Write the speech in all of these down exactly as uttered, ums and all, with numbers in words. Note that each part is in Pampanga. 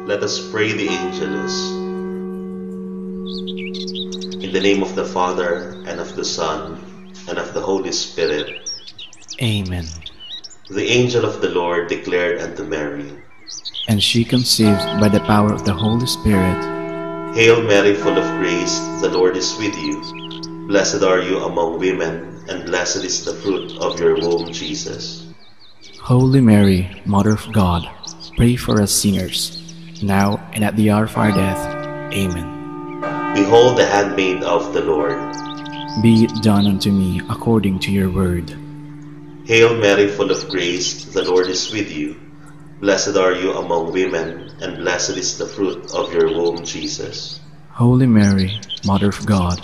Let us pray the Angelus. In the name of the Father, and of the Son, and of the Holy Spirit. Amen. The angel of the Lord declared unto Mary, and she conceived by the power of the Holy Spirit. Hail Mary, full of grace, the Lord is with you. Blessed are you among women, and blessed is the fruit of your womb, Jesus. Holy Mary, Mother of God, pray for us sinners, now and at the hour of our death. Amen. Behold the handmaid of the Lord. Be it done unto me according to your word. Hail Mary, full of grace, the Lord is with you. Blessed are you among women, and blessed is the fruit of your womb, Jesus. Holy Mary, Mother of God,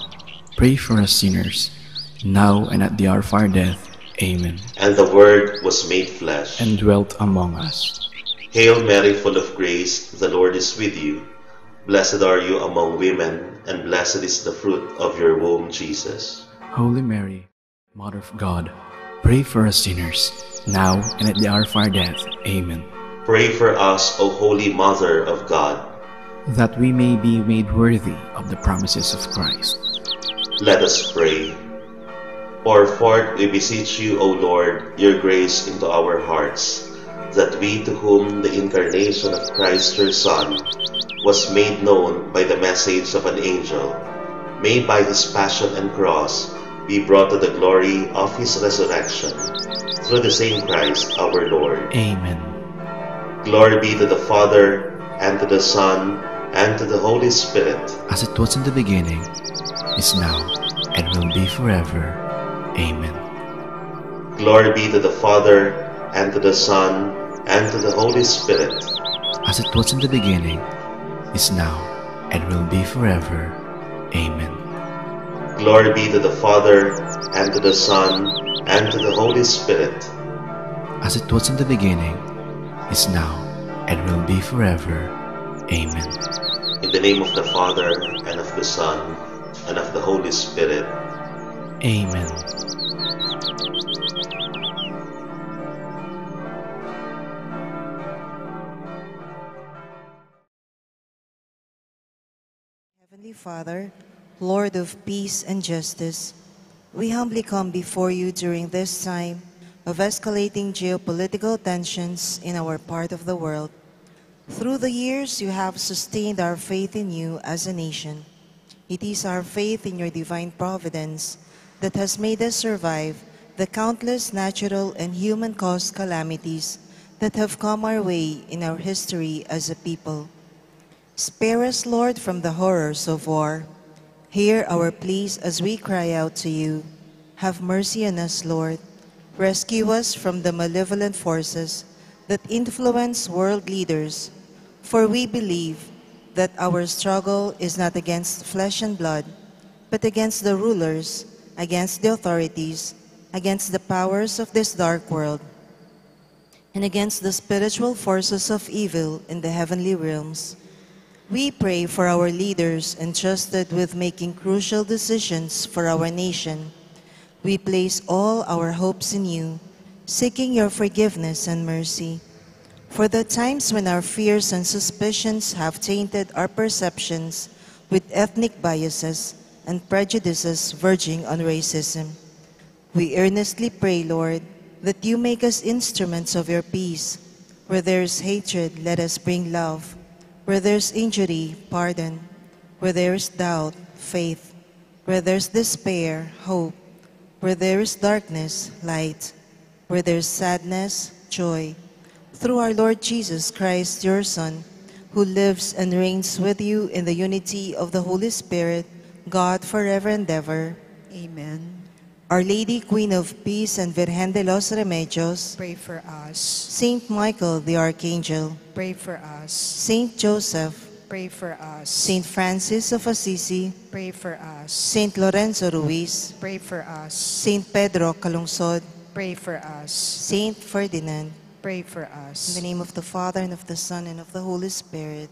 pray for us sinners, now and at the hour of our death. Amen. And the Word was made flesh and dwelt among us. Hail Mary, full of grace, the Lord is with you. Blessed are you among women, and blessed is the fruit of your womb, Jesus. Holy Mary, Mother of God, pray for us sinners, now and at the hour of our death. Amen. Pray for us, O Holy Mother of God, that we may be made worthy of the promises of Christ. Let us pray. Pour forth, we beseech you, O Lord, your grace into our hearts, that we, to whom the incarnation of Christ your Son was made known by the message of an angel, may by his passion and cross be brought to the glory of his resurrection, through the same Christ our Lord. Amen. Glory be to the Father, and to the Son, and to the Holy Spirit. As it was in the beginning, is now, and will be forever. Amen. Glory be to the Father, and to the Son, and to the Holy Spirit. As it was in the beginning, is now, and will be forever. Amen. Glory be to the Father, and to the Son, and to the Holy Spirit. As it was in the beginning, is now, and will be forever. Amen. In the name of the Father, and of the Son, and of the Holy Spirit. Amen. Heavenly Father, Lord of peace and justice, we humbly come before you during this time of escalating geopolitical tensions in our part of the world. Through the years, you have sustained our faith in you as a nation. It is our faith in your divine providence that has made us survive the countless natural and human-caused calamities that have come our way in our history as a people. Spare us, Lord, from the horrors of war. Hear our pleas as we cry out to you. Have mercy on us, Lord. Rescue us from the malevolent forces that influence world leaders, for we believe that our struggle is not against flesh and blood, but against the rulers, against the authorities, against the powers of this dark world, and against the spiritual forces of evil in the heavenly realms. We pray for our leaders entrusted with making crucial decisions for our nation. We place all our hopes in you, seeking your forgiveness and mercy. For the times when our fears and suspicions have tainted our perceptions with ethnic biases and prejudices verging on racism, we earnestly pray, Lord, that you make us instruments of your peace. Where there is hatred, let us bring love. Where there is injury, pardon. Where there is doubt, faith. Where there is despair, hope. Where there is darkness, light. Where there is sadness, joy. Through our Lord Jesus Christ, your Son, who lives and reigns with you in the unity of the Holy Spirit, God, forever and ever. Amen. Our Lady, Queen of Peace and Virgen de los Remedios, pray for us. Saint Michael the Archangel, pray for us. Saint Joseph, pray for us. Saint Francis of Assisi, pray for us. Saint Lorenzo Ruiz, pray for us. Saint Pedro Calungsod, pray for us. Saint Ferdinand, pray for us. In the name of the Father, and of the Son, and of the Holy Spirit.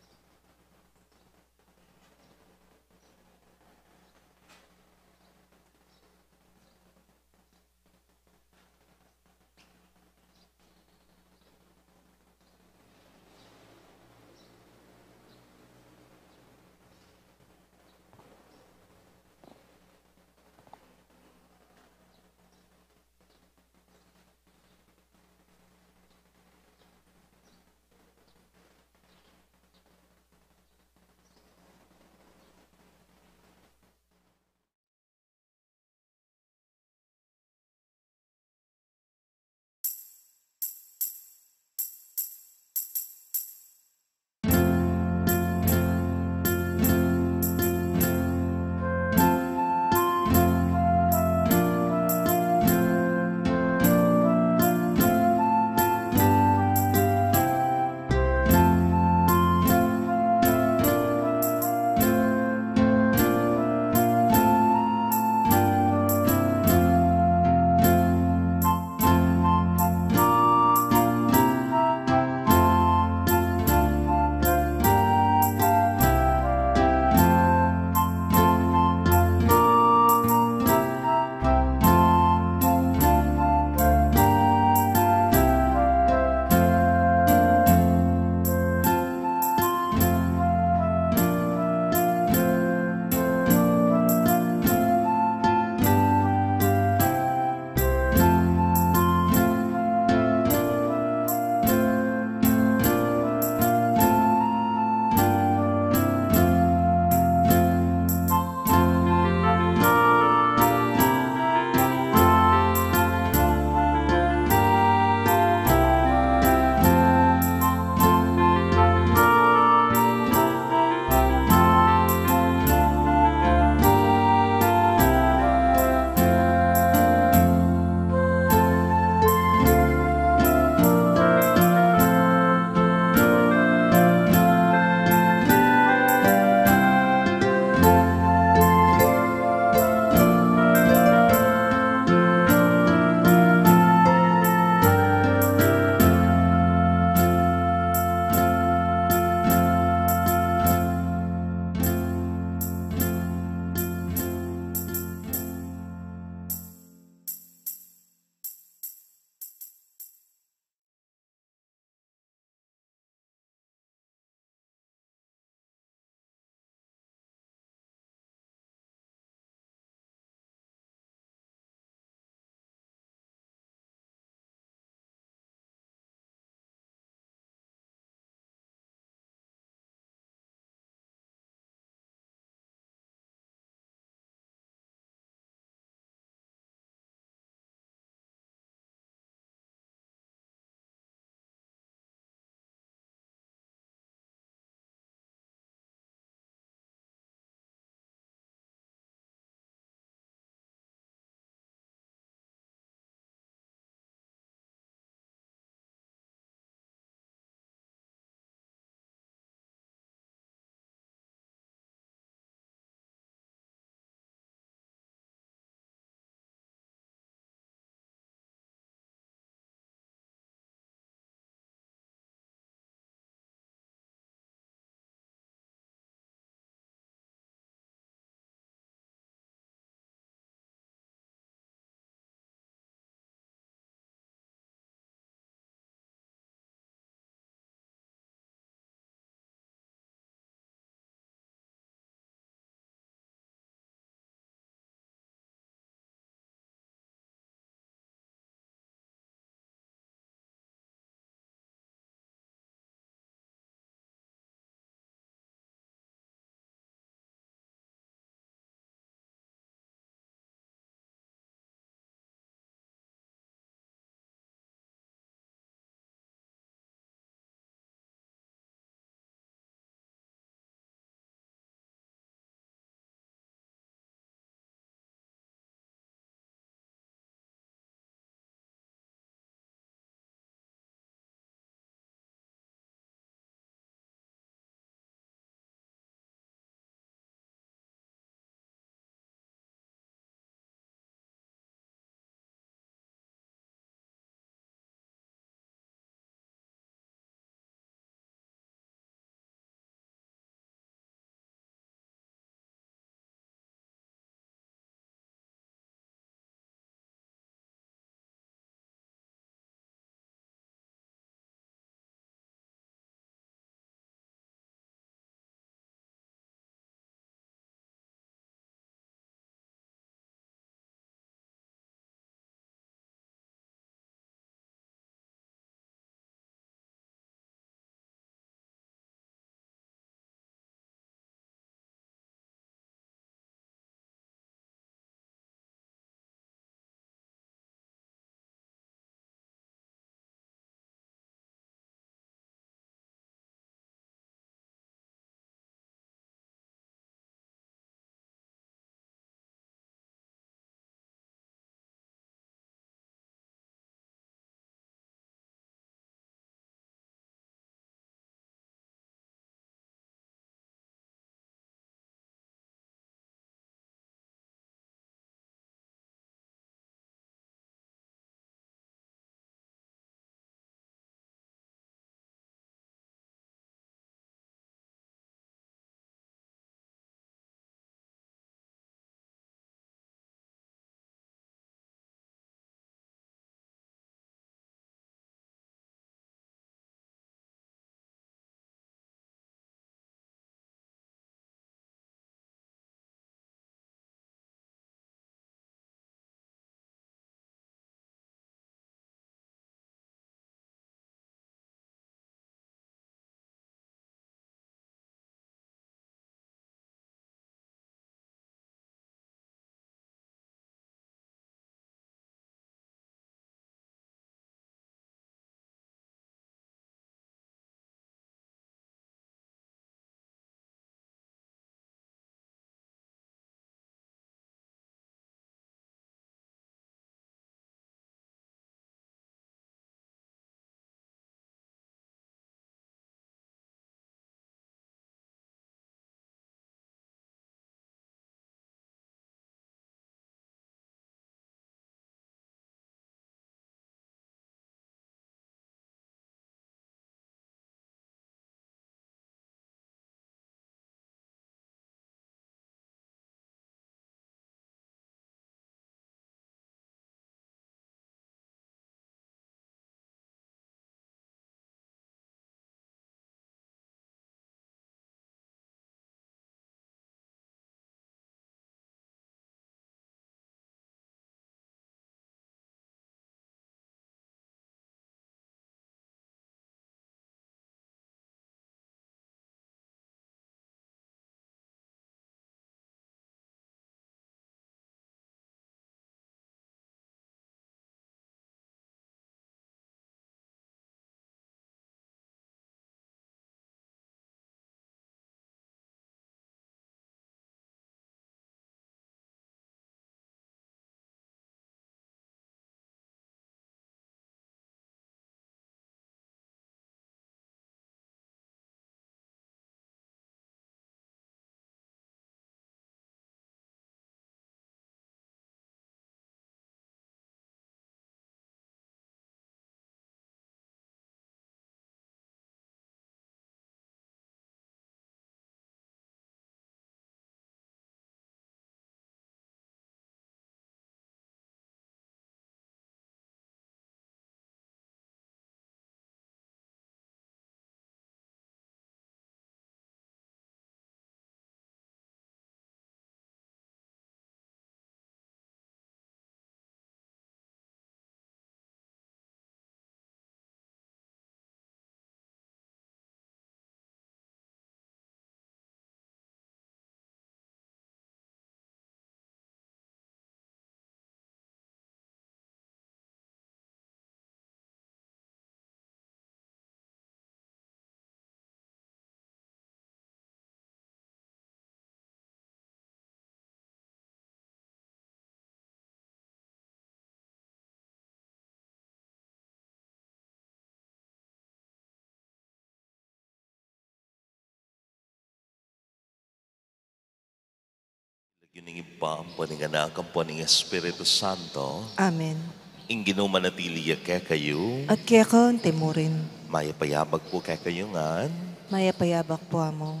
Ning Ibpa, ampo ning Anak, ampo ning Espiritu Santo. Amen. Ing Ginu manatili ya kekayu. At keka antimurin. Mayap a yabak pu kekayu ngan. Mayap a yabak pu, Among.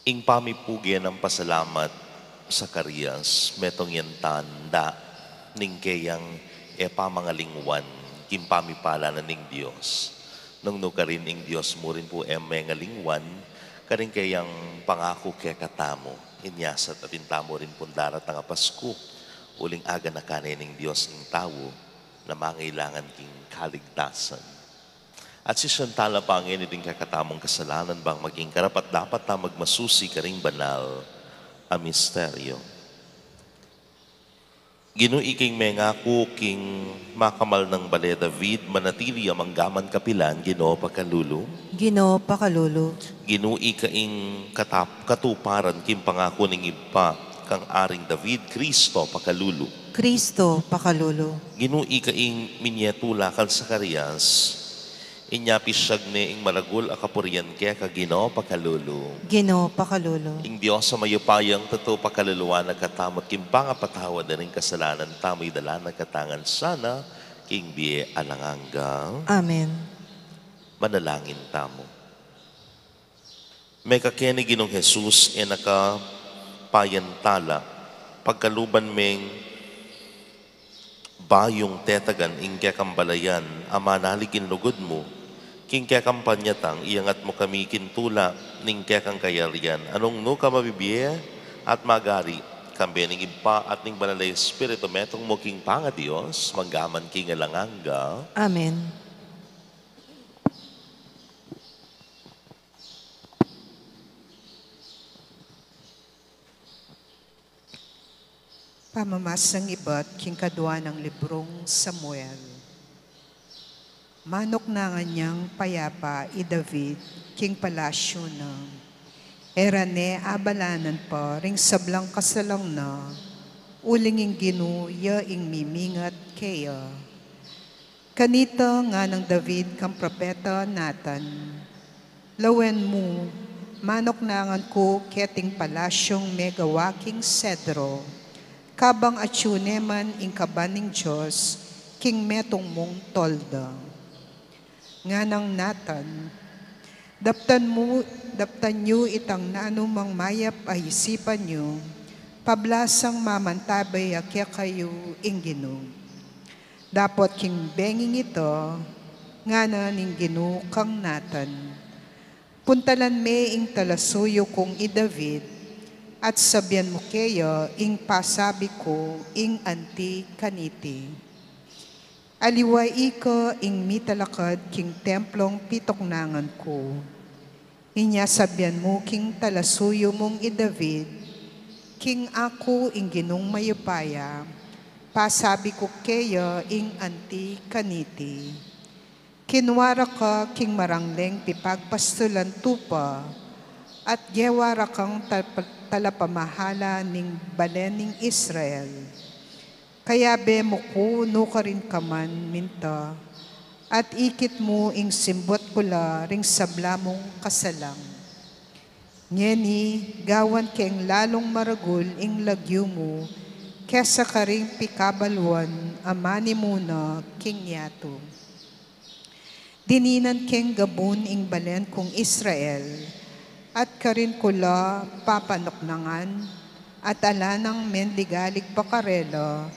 Ing pamipuge nang pasalamat, Zacarias, metung yang tanda ning keyang e pamangalingwan king pamipala na ning Dios. Nung nu karin ing Dios mu rin pu e mengalingwan karing keyang pangaku kekatamu, inya sa atin tamu rin pung daratang a Pasku, uling aganakan ne ning Dios ing tau na mangailangan king kaligtasan. At sisian tala pa ngeni ding kekatamung kasalanan bang maging karapat-dapat ta magmasusi karing banal a misteryo. Ginu, ika ing mengaku king makamal nang bale David, manatili ya manggaman kapilan, Ginu, pakalulu. Ginu, pakalulu. Ginu, ika ing katap-, katuparan king pangaku ning Ibpa kang Aring David, Kristo, pakalulu. Kristo, pakalulu. Ginu, ika ing minie tula kang Zacarias, inya pisyag ne ing maragul a kapurian keka, Ginu, pakalulu. Ginu, pakalulu. Ing Dios a mayupayang tutu pakaluluan na katamu at king pangapatawad da ring kasalanan tamu, idala na katamu ngan sana king bie alang angga. Amen. Manalangin tamu. Mekakeni Ginung Jesus, e na ka payantala, pagkaluban meng bayung tetagan ing kekang balayan a manalig king lugud mu, king kekang panyatang iyangat mu kami king tula ning kekang kayarian, a nung nu ka mabibie at magari, kambe ning Ibpa at ning Banal a Espiritu, metung mu king pangaDios, manggaman king alang angga. Amen. Pamamasang ibat king kadua nang librung Samuel. Manuknangan yang payapa i David king palasyu na. E ra ne abalanan pa ring sablang kasalang na, uling ing Ginu ya ing mimingat keya. Kanita nganang David kang propeta Natan, "Lawen mu, manuknangan ku keting palasyung megawa king sedro, kabang atyu ne man ing kaban ning Dios king metung mung tolda." Nganang Natan, "Daptan mu, daptan yu itang nanu mang mayap a isipan yu, pablasang mamantabe ya kekayu ing Ginu." Dapot king benging ita, ngana ning Ginu kang Natan, "Puntalan me ing talasuyu kung i David, at sabian mu keya ing pasabi ku ing anti kaniti. Aliwa ika ing mitalakad king templung pituknangan ku. Inya sabian mu king talasuyu mung i David, king aku ing Ginung mayupaya, pasabi ku keya ing anti kaniti. Kinua ra ka king marangleng pipagpastulan tupa, at gewa ra kang tal-, talapamahala ning bale ning Israel. Kayabe mu ku nukarin ka man minta, at ikit mu ing simbut ku la ring sabla mung kasalang. Ngeni, gawan keng lalung maragul ing lagyu mu kesa karing pikabaluan a manimu na king yatu. Dininan keng gabun ing balen kung Israel, at karin ku la papanuknangan, at ala nang menligalig pa karela,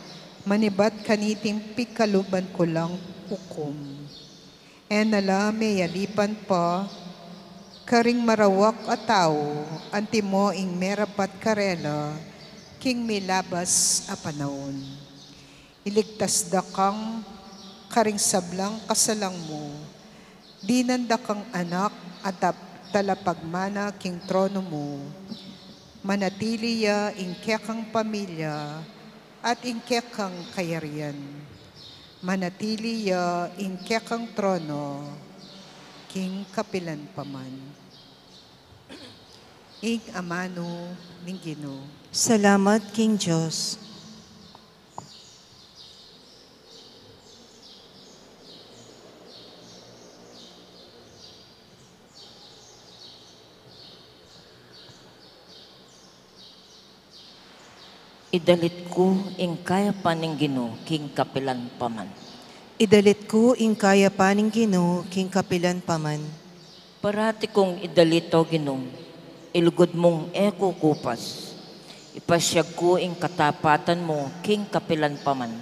manibat kaniting pikaluban ku lang ukum. E na la meyalipan pa karing marawak a tau, antimo ing merapat karela king milabas a panaun. Iligtas da kang karing sablang kasalang mu. Dinan da kang anak a tap-, talapagmana king trono mu. Manatili ya ing kekang pamilya at ing kekang kayarian. Manatili ya ing kekang trono king kapilan pa man." Ing amanu ning Ginu. Salamat king Dios. Idalit ku ing kayapan ning Ginu king kapilan pa man. Idalit ku ing kayapan ning Ginu king kapilan pa man. Parati kung idalit, O Ginu, ing lugud mung e kukupas. Ipasyag ku ing katapatan mu king kapilan pa man.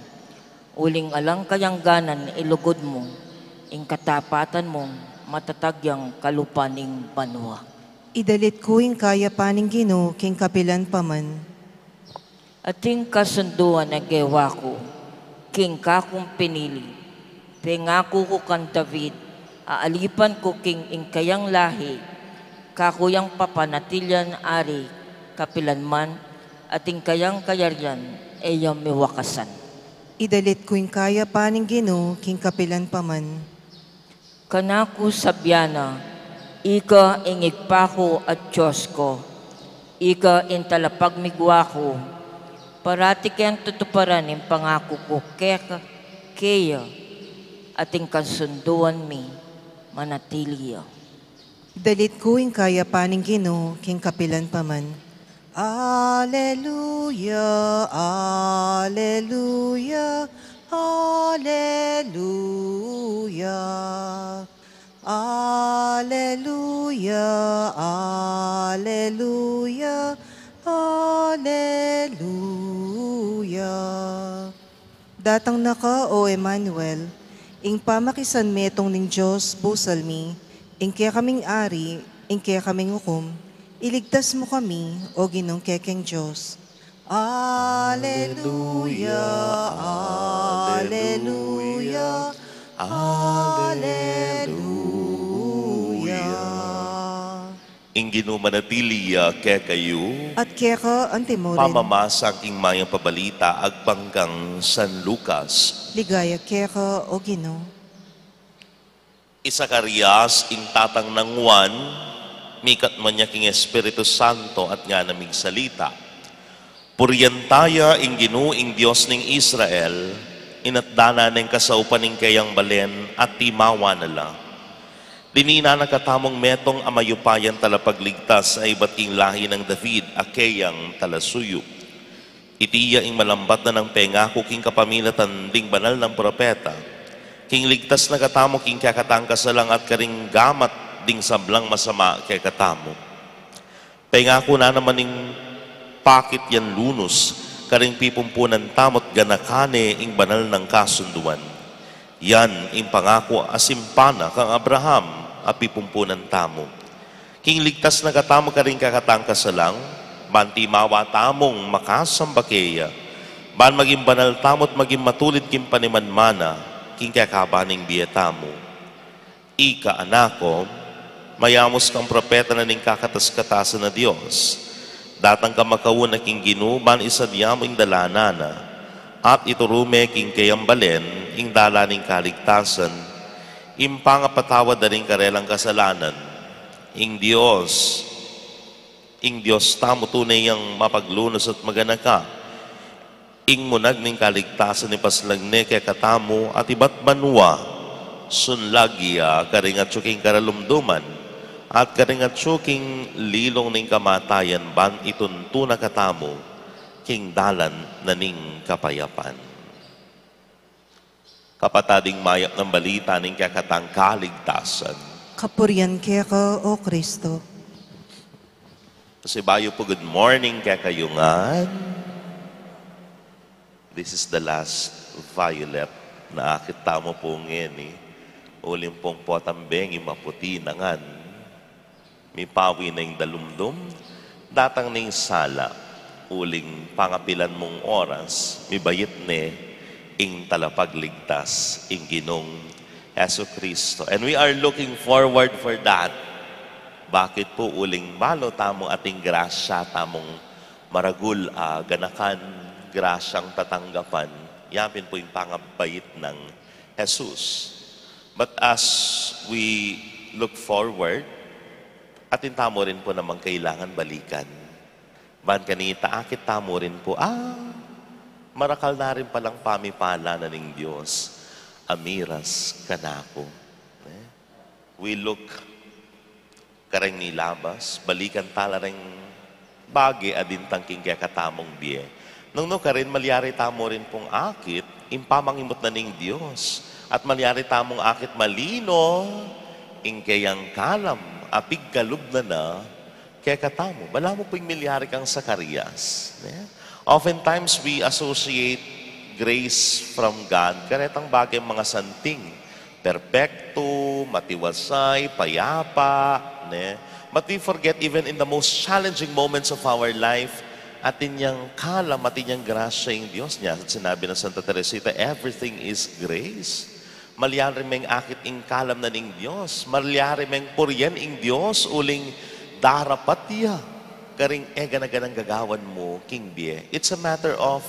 Uling alang kayangganan ing lugud mu, ing katapatan mu matatag yang kalupa ning banua. Idalit ku ing kayapan ning Ginu king kapilan pa man. Ating kasunduan a gewa ku king kakung pinili. Pengaku ku kang David, aalipan ku king ing kayang lahi, kaku yang papanatilian ari kapilan man, at ing kayang kayarian e ya miwakasan. Idalit ku ing kayapan ning Ginu king kapilan pa man. Kanaku sabyan na, ika ing Ibpa ku at Dios ku, ika ing talapagmigwa ku. Parati keng tutuparan ing pangaku ku keka, keya, at ing kasunduan mi manatili ya. Dalit ku ing kayapan ning Ginu king kapilan pa man. Aleluya, aleluya, aleluya. Aleluya, aleluya, aleluya. Datang na ka, O Emmanuel, ing pamakisanmetung ning Dios busal mi, ing kekaming Ari, ing kekaming ukum, iligtas mu kami, O Ginung kekeng Dios. Aleluya, aleluya, aleluya. Ing Ginu manatili ya kekayu. At keka antimurin. Pamamasa king Mayap a Balita agpang kang San Lucas. Ligaya keka, O Ginu. I Zacarias, ing tatang nang Juan, mikatmu ya king Espiritu Santo at ngana migsalita. Purian taya ing Ginu, ing Dios ning Israel, inatdanan neng kasaupan ing keyang balen at timawa na la. Dininan na katamung metung a mayupayang talapagligtas a ibat king lahi nang David a keyang talasuyu. Iti ya ing malambat na nang pengaku king kapamilatan ding banal nang propeta, king ligtas na katamu king kekatang kasalang at karing gamat ding sablang masama kekatamu. Pengaku na naman ing pakit yang lunus karing pipumpunan tamu't ganakan ne ing banal nang kasunduan. Yan ing pangaku a simpan na kang Abraham a pipumpunan tamu. King ligtas na katamu karing kekatang kasalang, ban timawa tamung makasamba keya, ban maging banal tamu't maging matulid king panimanmana, king kekaban ning bie tamu. Ika, anak ku, mayamus kang propeta na ning kakatas-katasan a Dios. Datang ka makauna king Ginu, ban isadya mu ing dalanan na, at ituru me king keyang balen ing dalan ning kaligtasan, ing pangapatawad da ring karelang kasalanan. Ing Dios, ing Dios tamu tune yang mapaglunus at maganaka. Ing munag ning kaligtasan ipaslag ne kekatamu at ibat banua, sunlag ya karing atyu king karalumduman, at karing atyu king lilung ning kamatayan ban ituntu na katamu king dalan na ning kapayapan. Kapatad, ing mayap nang balita ning kekatang kaligtasan. Kapurian keka, O Kristo. Pasibayu pu, good morning kekayu ngan. This is the last violet na akit tamu pu ngeni. Uling pung potang bengi maputi na ngan. Mipawi na ing dalumdum, datang na ing sala, uling pangapilan mung oras, mibait ne ing talapagligtas, ing Ginung Jesucristo. And we are looking forward for that. Bakit pu? Uling balu tamu ating grasya tamung maragul a ganakan, grasyang tatanggapan. Yapin pu ing pangabait nang Jesus. But as we look forward, atin tamu rin pu namang kailangan balikan. Ban kanita, akit tamu rin pu, ah, marakal na rin palang pamipala na ning Dios a miras kanaku. Eh? We look kareng nilabas, balikan tala reng bage a dintang king kekatamung bie. Nung nu karin, malyari tamu rin pung akit ing pamangimut na ning Dios, at malyari tamung akit malino ing keyang kalam a pigkalub na na kekatamu. Balamu pu ing milyari kang Zacarias, ne? Oftentimes, we associate grace from God karetang bage mangasanting, perpektu, matiwasay, payapa, ne? But we forget, even in the most challenging moments of our life, atin yang kalam, atin yang grasya ing Dios. Nya, sinabi nang Santa Teresita, "Everything is grace." Malyari meng akit ing kalam na ning Dios. Malyari meng purian ing Dios, uling darapat ya karing e gana-ganang gagawan mu king bie. It's a matter of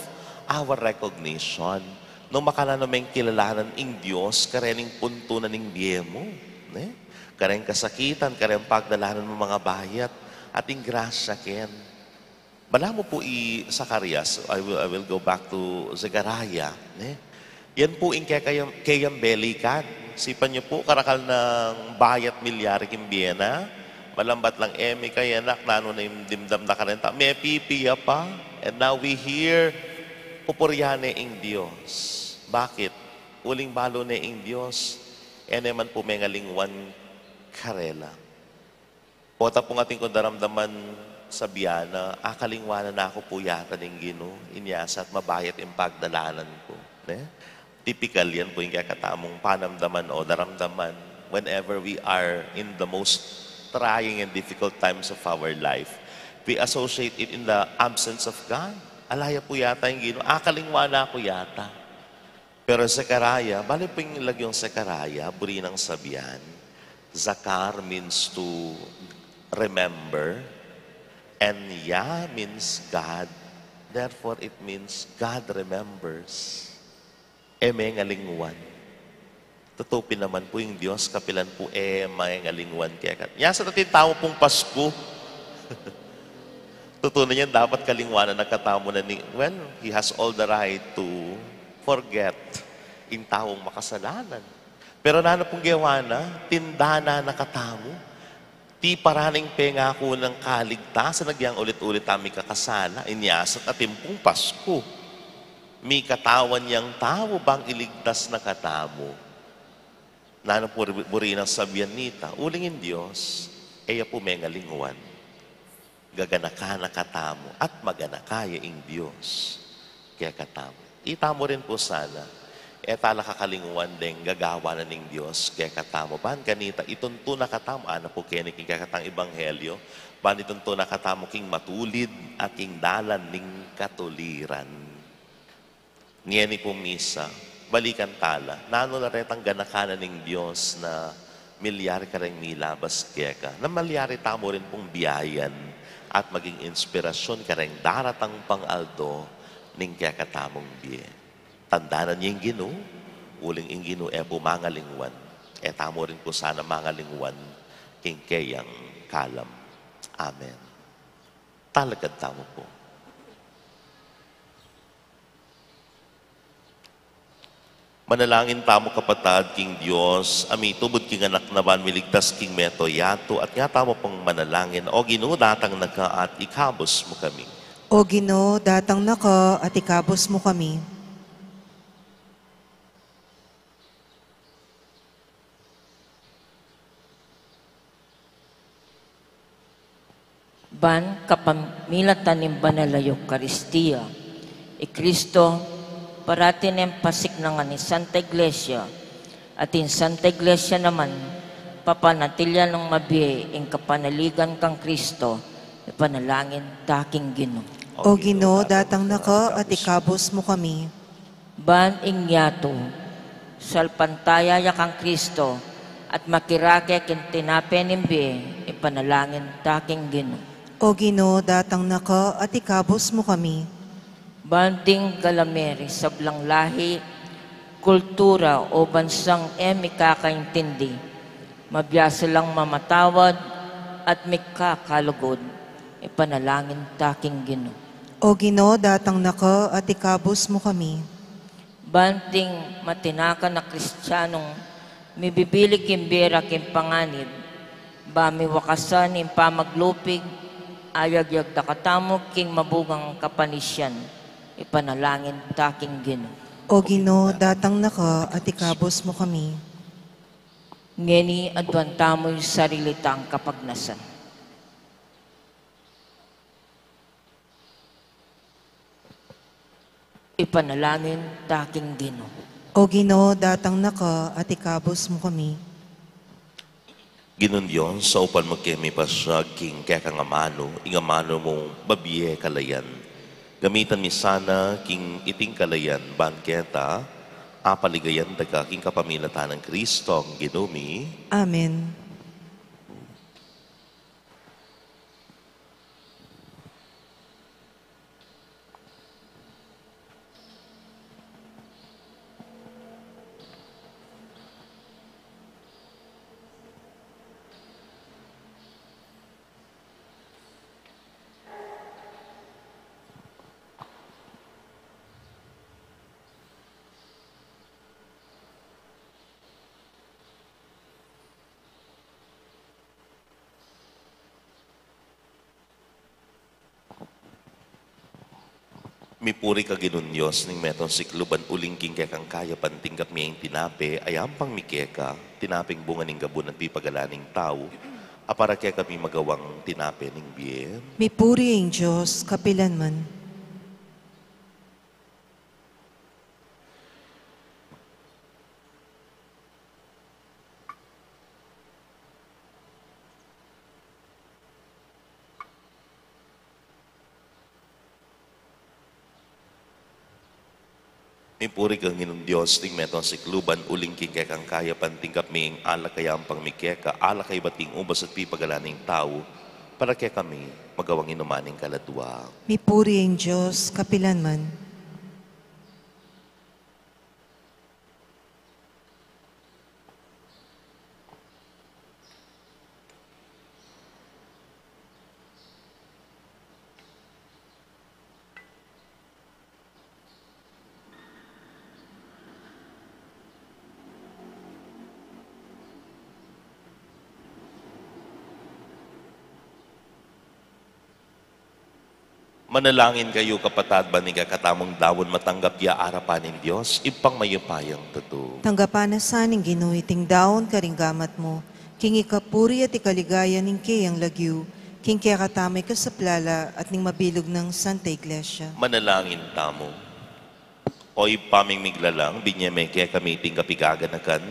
our recognition. Nung makananu meng kilalanan ing Dios karening puntu na ning bie mu, ne? Kareng kasakitan, kareng pagdalanan mu mangabayat, atin grasya ken. Balamu pu i Zacarias, I will, I will go back to Zechariah, ne? Yan pu ing kekayang, keyang belikan. Sipan yu pu, karakal nang bayat milyari king bie na, malambat lang e mikayanak, nanu na ing dimdam na kareng tau, mepipi ya pa. And now we hear, pupurian ne ing Dios. Bakit? Uling balu ne ing Dios, e ne man pu mengalingwan karela. Pota pung atin kung daramdaman, sabian na, "Akalingwanan na ku pu yata ning Ginu, inya sa at mabayat ing pagdalanan ku." Ne? Tipikal yan pu ing kekatamung panamdaman o daramdaman whenever we are in the most trying and difficult times of our life. We associate it in the absence of God. "Ala ya pu yata ing Ginu, akalingwanan na ku yata." Pero Zechariah, bale pu ing lagyung Zechariah, buri nang sabian, Zakar means to remember, and Yah means God. Therefore, it means God remembers. E mengalingwan. Tutu pin naman pu ing Dios, kapilan pu e mengalingwan keka. Nya sa atin tau pung Pasku. Tutu na yan, dapat kalingwanan na katamu na ni, well, he has all the right to forget ing taung makasalanan. Pero nanu pung gewa na, tindanan na katamu. Tiparan ing pengaku nang kaligtasan, agyang ulit-ulit tamung mikakasala, inya sa atin pung Pasku. Mikatawan yang tau bang iligtas na katamu. Nanu pu buri nang sabian nita, uling ing Dios, e ya pu mengalingwan. Gaganakan na katamu, at maganaka ya ing Dios kekatamu. Itamu rin pu sana, e tala kakalingwan deng gagawan na ning Dios kekatamu. Ban kanita, ituntu na katamu, ana pu keni king kekatang ebanghelyo, ban ituntu na katamu king matulid a king dalan ning katuliran. Ngeni pung misa, balikan tala, nanu na retang ganakan na ning Dios na milyari kareng milabas keka, na malyari tamu rin pung biayan at maging inspirasyon kareng daratang pang aldo ning kekatamung bie. Tandanan ye ing Ginu, uling ing Ginu e pu mangalingwan, e tamu rin pu sana mangalingwan king keyang kalam. Amen. Talakad tamu pu. Manalangin tamu, kapatad, king Dios a mitubud king Anak na ban miligtas king mabilug a yatu, at nga tamu pang manalangin: O Ginu, datang na ka at ikabus mu kami. O Ginu, datang na ka at ikabus mu kami. Ban kapamilatan ning Banal a Eukaristia, i Kristo parati neng pasiknangan ing Santa Iglesia, at ing Santa Iglesia naman papanatilian nang mabie ing kapanaligan kang Kristo, ipanalangin ta king Ginu. O Ginu, datang na ka at ikabus mu kami. Ban ing yatu, salpantaya ya kang Kristo, at makirake king tinape ning bie, ipanalangin ta king Ginu. O Ginu, datang na ka at ikabus mu kami. Ban ding galameri sablang lahi, kultura o bansang e mikakaintindi, mabiasa lang mamatawad at mikakalugud, ipanalangin ta king Ginu. O Ginu, datang na ka at ikabus mu kami. Ban ding matinakan a Kristianong mibibilig king bie ra king panganib, ba miwakasan ing pamaglupig, ayagyag da katamu king mabugang kapanisian, Ipanalangin ta king Ginu. O Ginu, datang na ka at ikabus mu kami. Ngeni aduan tamu ing sarili tang kapagnasan. Ipanalangin ta king Ginu. O Ginu, datang na ka at ikabus mu kami. Ginung Dios, saupan mu keng mipasyag king kekang amanu, ing amanu mung babie kalayan. Gamitan mi sana king iting kalayan, ban keta, apaligayan da ka king kapamilatan nang Kristong Ginu mi. Amen. Mipuri ka Ginung Dios ning metung siklu, ban uling king kekang kayapan tinggap mi ing tinape, ayampang mi keka, tinapeng bunga ning gabun at pipagalan ning tau, a para kekami magawang tinape ning bie. Mipuri ing Dios kapilan man. Mipuri ka Ginung Dios ning metung siklu, ban uling king kekang kayapan tinggap mi ing alak a ayampang mi keka, alak a ibat king ubas at pipagalan ning tau, para kekami magawang inuman ning kaladua. Mipuri ing Dios kapilan man. Manalangin kayu, kapatad, ban ing kekatamung daun matanggap ya arapan ning Dios, Ibpang mayupayang tutu. Tanggapan na sa ning Ginu iting daun karing gamat mu, king ikapuri at ikaligaya ning keyang lagyu, king kekatamung kasaplalan at ning mabilug nang Santa Iglesia. Manalangin tamu. O Ibpa ming miglalang, binye me kekami iting kapigaganakan,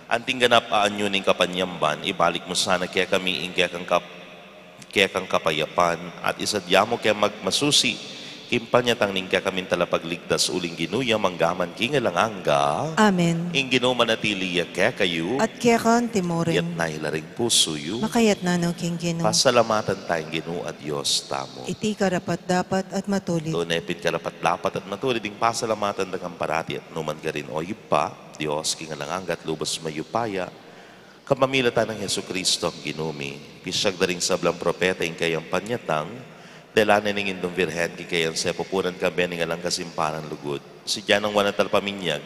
anting ganap a anyu ning kapanyamban, ibalik mu sana kekami ing kekang kap-, kekang kapayapan, at isadya mu keng magmasusi king panyatang ning kekaming Talapagligtas, uling Ginu ya mangga man king alang angga. Amen. Ing Ginu manatili ya kekayu. At keka mu rin. Itas yu la ring pusu yu. Makatas na no king Ginu. Pasalamatan taya ing Ginu a Dios tamu. Iti karapat-dapat at matulid. Tune pin karapat-dapat at matulid ing pasalamatan da kang parati at nu man karin, O Ibpa, Dios king alang angga at lubos mayupaya, kapamilatan nang Jesucristo a Ginu mi. Pisyag da ring sablang propeta ing kayang panyatang, dela ne ning Indung Virgen king kayang sepupunan kambe ning alang kasimpanan lugud. Sadya nang wanat a paminyag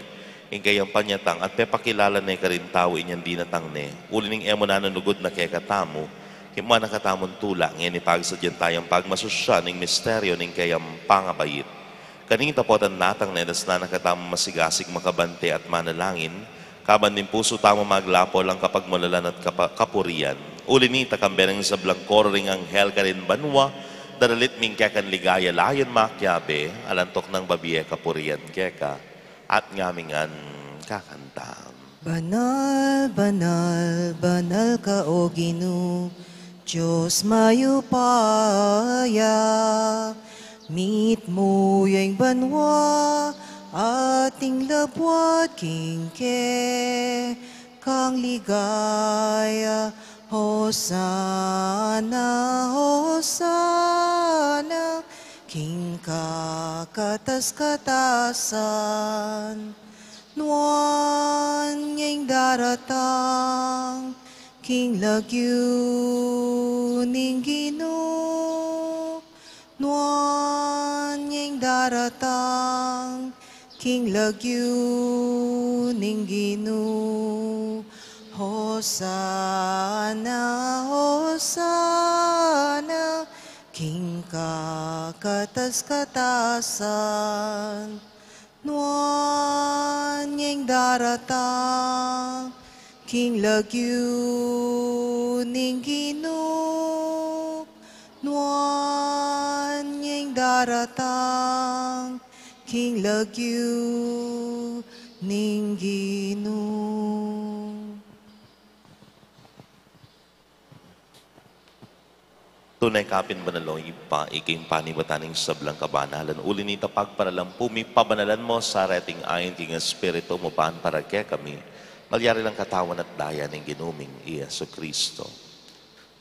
ing kayang panyatang at pepakilala ne karing tau inyang dinatang ne. Uli ning e mu nanunugud na kekatamu, himwan na katamu ing tula, ngeni pagsadyan taya ing pagmasusyan ning misteryu ning kayang pangabait. Kanita pu at datang ne, dasnan na katamu masigasig makabante at manalangin, kaban ding pusu tamu maglapul king kapagmulalan at kapa-, kapurian. Uli nita, kambe ning sablang koro ring anghel karin banua, daralit mi ing kekang ligaya layun makiabe, alantuk nang babie kapurian keka, at ngami ngan kakantam. Banal, banal, banal ka, O Ginu, Dios mayupaya, mitmu ya ing banua at ing labuad king kekang ligaya. Hosana, Hosana, king kakatas-katasan. Nuan ya ing daratang king lagyu ning Ginu. Nuan ya ing daratang king lagyu ning Ginu. Hosana, Hosana, King kakatas-katasan, nuan yeng daratang king lagyu ning Ginu, nuan yeng daratang king lagyu ning Ginu. Tune kapin banal, o Ibpa, ika ing panibatan ning sablang kabanalan. Uli na nita, pagpanalam pu mi, pabanalan mu sa reting ain king Espiritu mu, ban para kekami malyari lang katawan at daya ning Ginu ming i Jesucristo.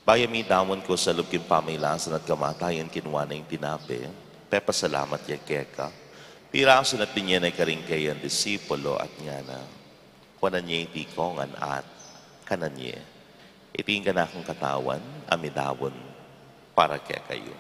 Bayu ya midaun ku sa lub king pamailasan at kamatayan, kinua ne ing tinape, pepasalamat ya keka, pirasu ne at binye ne karing kayang disipulo at ngana: Kuanan ye iti kongan at kanan ye. Iti ing kanakung katawan a midaun para kekayu.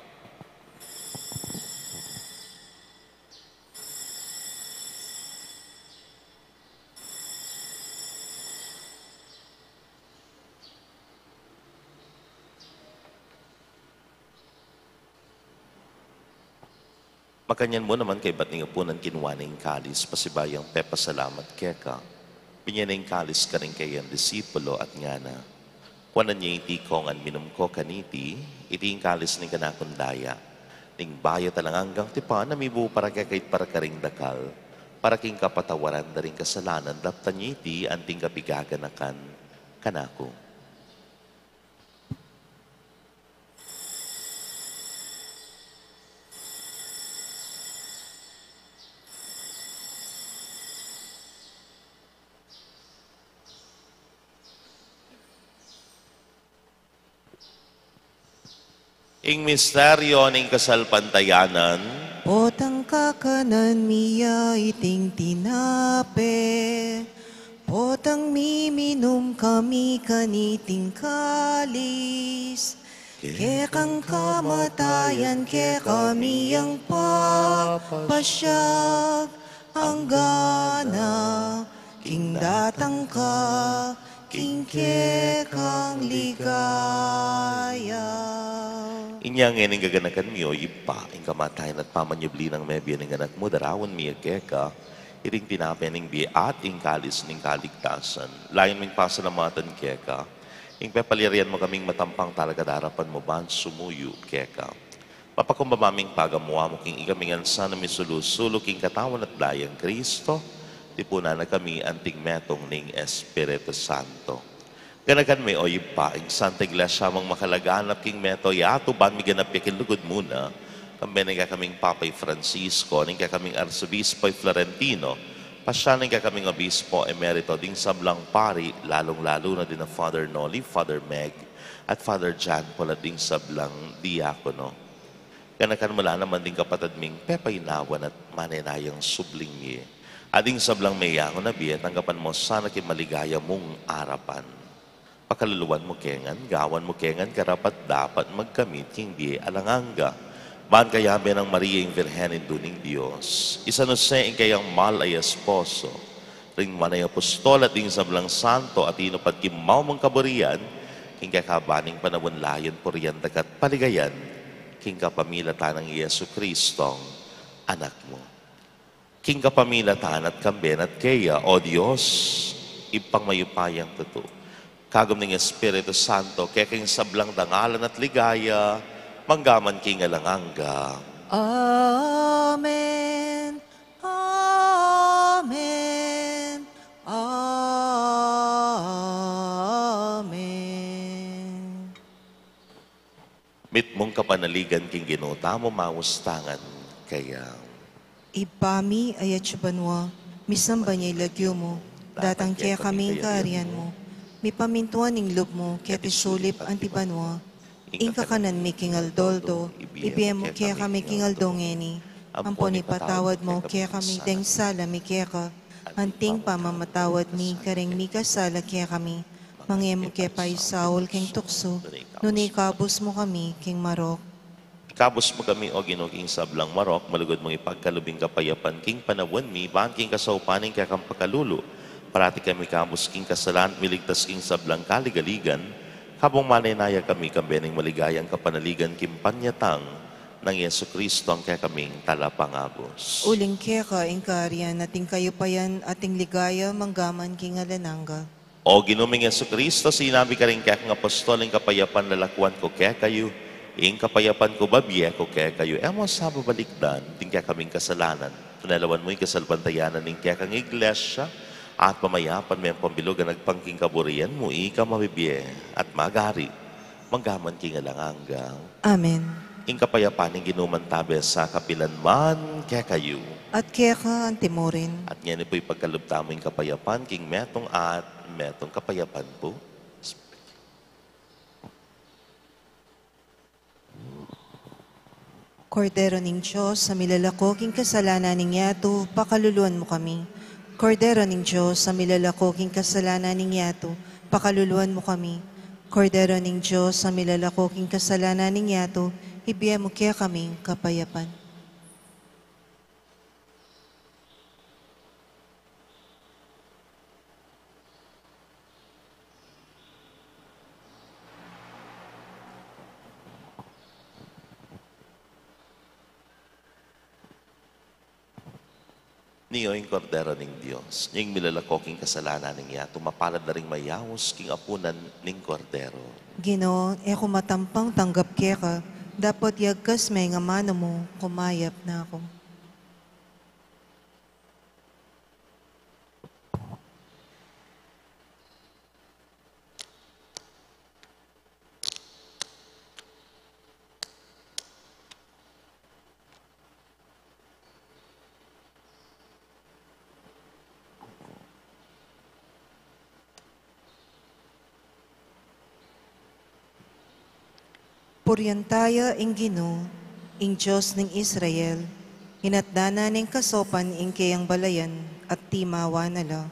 Makanyan mu naman, kaybat ning apunan, kinua ne ing kalis, pasibayu yang pepasalamat keka, binye ne ing kalis karing kayang disipulo at ngana: Kuanan ye iti kongan, minum ko kaniti, iti ing kalis ning kanakung daya, ning bayu't alang anggang tipan, a mibubu para kekayu at para karing dakal, para king kapatawaran da ring kasalanan. Daptan ye iti anting kapigaganakan kanaku. Ing misteryo ning kasalpantayanan. Potang kakanan mi ya iting tinape, potang miminum kami kaniting kalis, kekang kamatayan kekami yang papasyag, anggana king datang ka king kekang ligaya. Inya ngeni ing gaganakan mi, o Ibpa, ing kamatayan at pamanyubli nang mebie ning Anak mu, daraun mi ya keka iting tinape ning bie at ing kalis ning kaligtasan. Layun ming pasalamatan keka ing pepalyarian mu kaming matampang talakad king arapan mu ban sumuyu keka. Papakumbaba ming pagamu-amu king ikami ngan sana misulu-sulu king katawan at dayang Kristo, tipunan na kami anting metung ning Espiritu Santo. Ganakan me, o Ibpa, ing Santa Iglesia mung makalaganap king metung yatu, ban miganap ya king lugud mu na, kambe ning kekaming Papa i Francisco, ning kekaming Arsobispo i Florentino, pasyalan ning kekaming Obispo Emerito, ding sablang pari, lalung-lalu na dina Father Noli, Father Meg, at Father John Paul, at ding sablang diakono. Ganakan mu la naman ding kapatad ming pepainawan at manenayang subling mie, at ding sablang meyangu na bie, tanggapan mu sana king maligaya mung arapan. Pakaluluan mu ke ngan, gawan mu ke ngan karapat-dapat magkamit king bie alang angga, ban kayabe nang Maria ing Virgen, Indu ning Dios, i San Jose ing keyang mal a esposo, ring banal a apostol at ding sablang santo a tinupad king maumung kaburian, king kekaban ning panaun, layun purian da ka at paligayan, king kapamilatan nang Jesucristong Anak mu. King kapamilatan at kambe na at keya, o Dios, Ibpang mayupayang tutu, kagum ning Espiritu Santo, keka ing sablang dangalan at ligaya, mangga man king alang angga. Amen. Amen. Amen. Mitmung kapanaligan king Ginu tamu, maus tangan keya. Ibpa mi, atsu ka banua, misamban ya ing lagyu mu, datang kekami ing kayarian mu, mipamintuan ing lub mu, keti sulip anti banua. Ing kakanan mi king aldo-aldo, ibie mu kekami king aldo ngeni. Ampon ipatawad mu kekami deng sala mi keka, anting pamamatawad mi kareng mikasala kekami. Manga e mu ke paisaul king tuksu, nune ikabus mu kami king marok. Ikabus mu kami, o Ginu, king sablang marok, malugud mung ipagkalub ing kapayapan king panaun mi, ban king kasaupan ning kekang pakalulu, parati kami ikabus king kasalan at miligtas king sablang kaligaligan, Kabang manenaya kami, kambe ning maligayang kapanaligan king panyatang nang Jesucristo, a kekaming talapangabus. Uling keka ing kayarian at ing kayupayan at ing ligaya manggaman king alang angga. O Ginu ming Jesucristo, sinabi mu karing kekang apostol, ing kapayapan lalakwan ku kekayu, ing kapayapan ku bibie ku kekayu. E mu sa babalikdan ding kekaming kasalanan, nune lawan mu ing kasalpantayanan ning kekang Iglesia, at pamayapan me at pambilugan agpang king kaburian mu, ika a mabibie at magari manggaman king alang angga. Amen. Ing kapayapan ning Ginu mantabe sa kapilan man kekayu. At keka antimurin. At ngeni pu ipagkalub tamu ing kapayapan king metung at metung. Kapayapan pu. Kordero ning Dios, a milalako king kasalanan ning yatu, pakaluluan mu kami. Kordero ning Dios, a milalako king kasalanan ning yatu, pakaluluan mu kami. Kordero ning Dios, a milalako king kasalanan ning yatu, ibie mu kekami ing kapayapan. Ini ing Kordero ning Dios, ing milalako king kasalanan ning yatu. Mapalad la ring mayaus king apunan ning Kordero. Ginu, e ku matampang tanggap keka, dapot yagkas me ing amanu mu, kumayap na ku. Purian taya ing Ginu, ing Dios ning Israel, inatdan na ning kasaupan ing keyang balayan at timawa na la.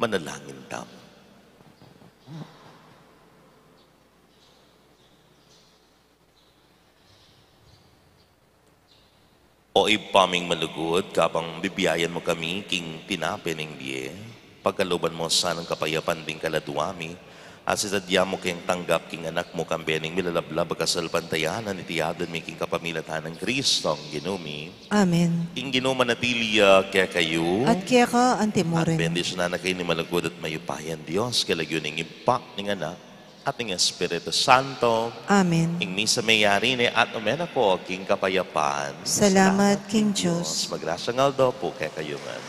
Manalangin tamu. O Ibpa ming malugud, kabang bibiayan mu kami king tinape ning bie, pagkalooban mu sanang kapayapan ding kaladua mi, at sitadya mu keng tanggap king Anak mu, kambe ning milalablab a kasalpantayanan, iti adwan mi king kapamilatan nang Kristong Ginu mi. Amen. Ing Ginu manatili ya kekayu. At keka antimurin. At bendisyunan na kayu ning malugud at mayupayang Dios, king lagyu ning Ibpa, ning Anak, at ning Espiritu Santo. Amen. Ing misa meyari ne at ume na ko king kapayapan. Salamat king Dios. Magrasyang aldo pu kekayu ngan.